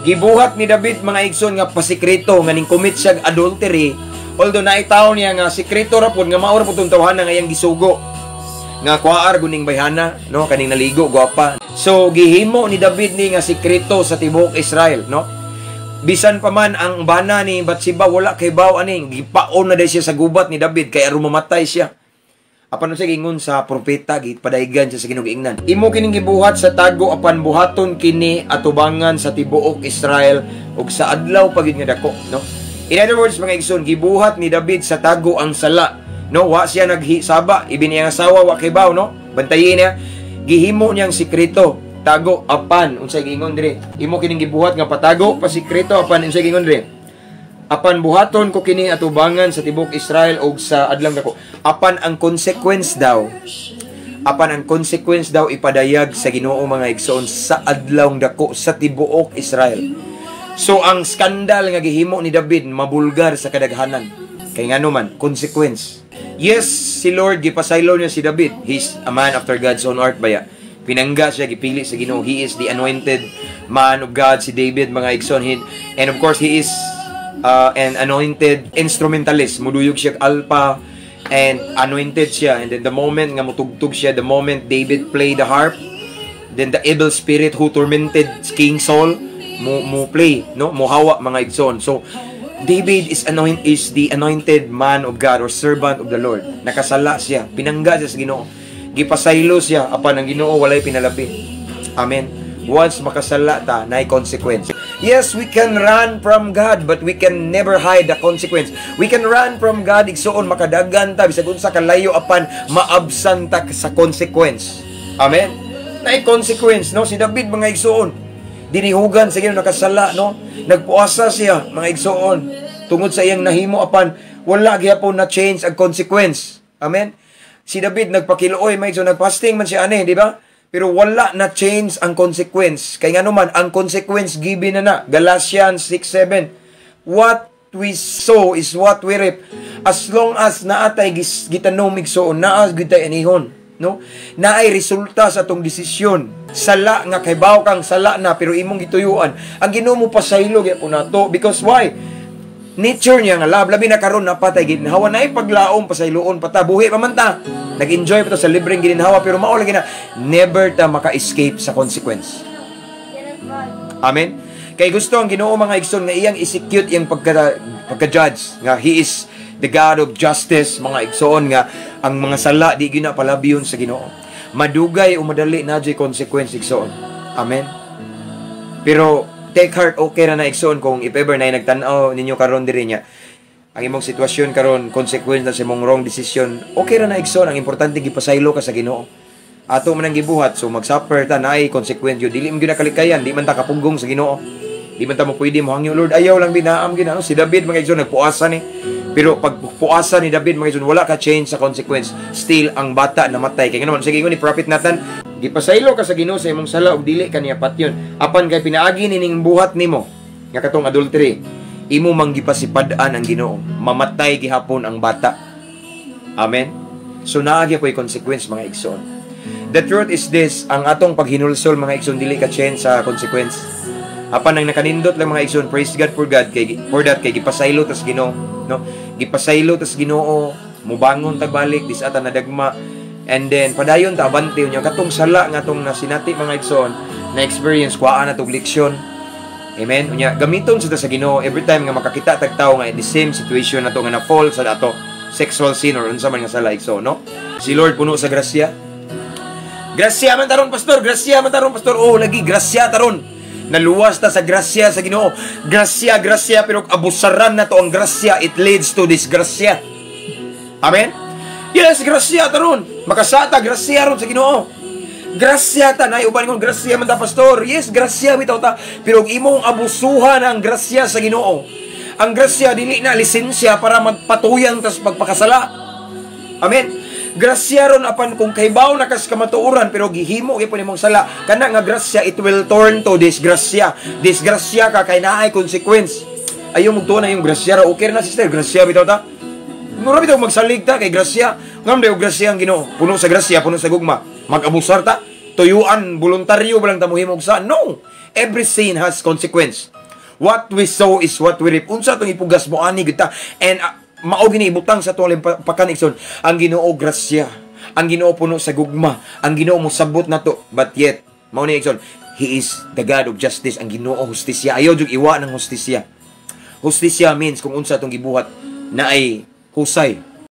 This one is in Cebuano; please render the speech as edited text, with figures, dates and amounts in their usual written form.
Gibuhat ni David, mga igsoon, nga pasikreto nga ning commit siya adultery, although naitaw niya nga sikreto ra pud nga mao ra pud tong tawhana nga iyang gisugo nga kuwaar guning bayhana, no, kaning naligo, gwapa. So gihimo ni David ni nga sikreto sa tibuok Israel, no? Bisan pa man ang bana ni Bathsheba wala kay baw ani, gipaon na day siya sa gubat ni David kay aron mamatay siya. Apan unsa gingon sa propeta, gipadaygan siya sa Ginoo, giingnan, "Imo kining gibuhat sa tago, apan buhaton kini atubangan sa tibuok Israel ug sa adlaw pa gyud nga dako," no? In other words, mga igsoon, gibuhat ni David sa tago ang sala, no? Wa siya naghisaba, ibin iyang asawa wa kay baw, no? Bantayi niya, gihimo niyang sikreto, tago. Apan unsay giingon dire? Imo kining gibuhat nga patago, pasikreto, apan unsay giingon dire? Apan buhaton ko kini atubangan sa tibok Israel og sa adlang dako. Apan ang consequence daw, apan ang consequence daw ipadayag sa Ginoo, mga igsoon, sa adlaw dako sa tibuok Israel. So ang skandal nga gihimo ni David mabulgar sa kadaghanan. Kay ngano man, consequence. Yes, si Lord gipasaylo niya si David. He's a man after God's own heart baya. Pinangga siya, gipili sa Ginoo. He is the anointed man of God, si David, mga igsoon. And of course, he is an anointed instrumentalist. Muduyog siya alpa and anointed siya. And then the moment nga mutugtog siya, the moment David played the harp, then the evil spirit who tormented King Saul mo play, no? Mohawa, mga igsoon. So David is the anointed man of God or servant of the Lord. Nakasala siya, pinangga siya sa Ginoo. Gipasaylo siya apan ang Ginoo walay pinalabi. Amen. Once makasala ta, naay consequence. Yes, we can run from God, but we can never hide the consequence. We can run from God, igsuon, makadagan ta bisag unsa kalayo, apan maabsan ta sa consequence. Amen. Naay consequence, no? Si David, mga igsuon, dinihugan sa Ginoo, nakasala, no? Nagpuasa siya, mga igsuon, tungod sa iyang nahimo, apan wala gyapon na change ang consequence. Amen. Si David nagpakiluoy, mga igsuon, nagfasting man siya ani, di ba? Pero wala na change ang consequence. Kay ngano man, ang consequence given na na. Galatians 6:7. What we sow is what we reap. As long as naa tay gitanom, igsoon, naa gyud tay anihon, no? Naay resulta sa atong desisyon. Sala nga kaybaw kang sala na pero imong gituyuan. Ang Ginoo mo pasaylo gyapon nato because why? Nature niya nga love, labi na karon napatay ginhawa na paglaom, pasayloon pa ta, buhi pa man ta. Nag-enjoy pa ta sa libreng ginhawa, pero mao lagi na never ta maka-escape sa consequence. Amen. Kay gusto ang Ginoo, mga igsoon, nga iyang execute iyang pagka-judge nga he is the God of justice, mga igsoon, nga ang mga sala di gyud na palabiyon sa Ginoo. Madugay o madali, na consequence, igsoon. Amen. Pero take heart, okay ra na, igsoon, kung if ever na nagtan-aw ninyo karon diri niya ang imong sitwasyon karon consequence na sa imong wrong decision, okay ra na, igsoon. Ang importante, gipasaylo ka sa Ginoo. Ato man ang gibuhat, so magsuffer ta, naay consequence yun. Dili man gyud kalikayan, di man ta kapugong sa Ginoo. Di man ta mo pwede mo hangyo, "Lord, ayaw lang binaam gina." Si David, mga igsoon, nagpuasa ni. Pero pag puasa ni David, mga igsoon, wala ka change sa consequence. Still ang bata namatay. Kay naman sige ni Prophet Nathan, gipasaylo ka sa Ginoo sa imong sala ug dili ka niya patyon. Apan kay pinaagi nining buhat nimo nga katong adultery, imo mang gipasipad-an ang Ginoo. Mamatay gihapon ang bata. Amen. So naa gyud consequence, mga igsoon. The truth is this, ang atong paghinulsol, mga igsoon, dili ka change sa consequence. Apan ang nakanindot lang, mga igsoon, praise God for God kay for that kay gipasaylo tas Ginoo, no? Gipasaylo tas Ginoo, mubangon ta balik dis ata nadagma and then padayon ta, abante unya katong sala nga atong nasinati, mga igsoon, na experience, kuhaan na tog leksyon. Amen. Unya gamiton sa ta sa Ginoo every time nga makakita tag tawo nga in the same situation nato nga na fall sa ato sexual sin or unsa man nga sala, igsoon, no? Si Lord puno sa grasya. Grasya man taron, pastor, grasya man taron, pastor. Oh, lagi grasya taron. Naluwas ta sa grasya sa Ginoo. Grasya, grasya, pero abusaran na to ang grasya, it leads to disgrasya. Amen. Yes, grasya taron. Makasata, grasya ron sa Ginoo. Grasya ta nay uban kong grasya man ta, pastor. Yes, grasya bitaw ta. Pero ang imong abusuhan ang grasya sa Ginoo. Ang grasya dili na lisensya para magpatuyang tas pagpakasala. Amen. Grasya ron, apan kung kahibaw na kas kamatuoran pero gihimo gyapon imong sala, kana nga grasya, it will turn to disgrasya. Disgrasya ka kay naay consequence. Ayaw mo na yung grasya ra, okay na, sister, grasya bitaw ta. Mura bitaw magsalig ta kay grasya. Ngam daw grasya ang Ginoo. Puno sa grasya, puno sa gugma. Mag-abusar ta. Tuyuan, voluntaryo ba lang ta mohimog sa? No. Every sin has consequence. What we sow is what we reap. Unsa atong ipugas, mo ani gid ta. And mao gini ibutang sa atong pakan, igsoon. Ang Ginoo grasya. Ang Ginoo puno sa gugma. Ang Ginoo mosabot nato. But yet, mao ni, igsoon, He is the God of justice. Ang Ginoo hustisya. Ayaw jud iwa ng hustisya. Hustisya means kung unsa atong gibuhat na ay husay.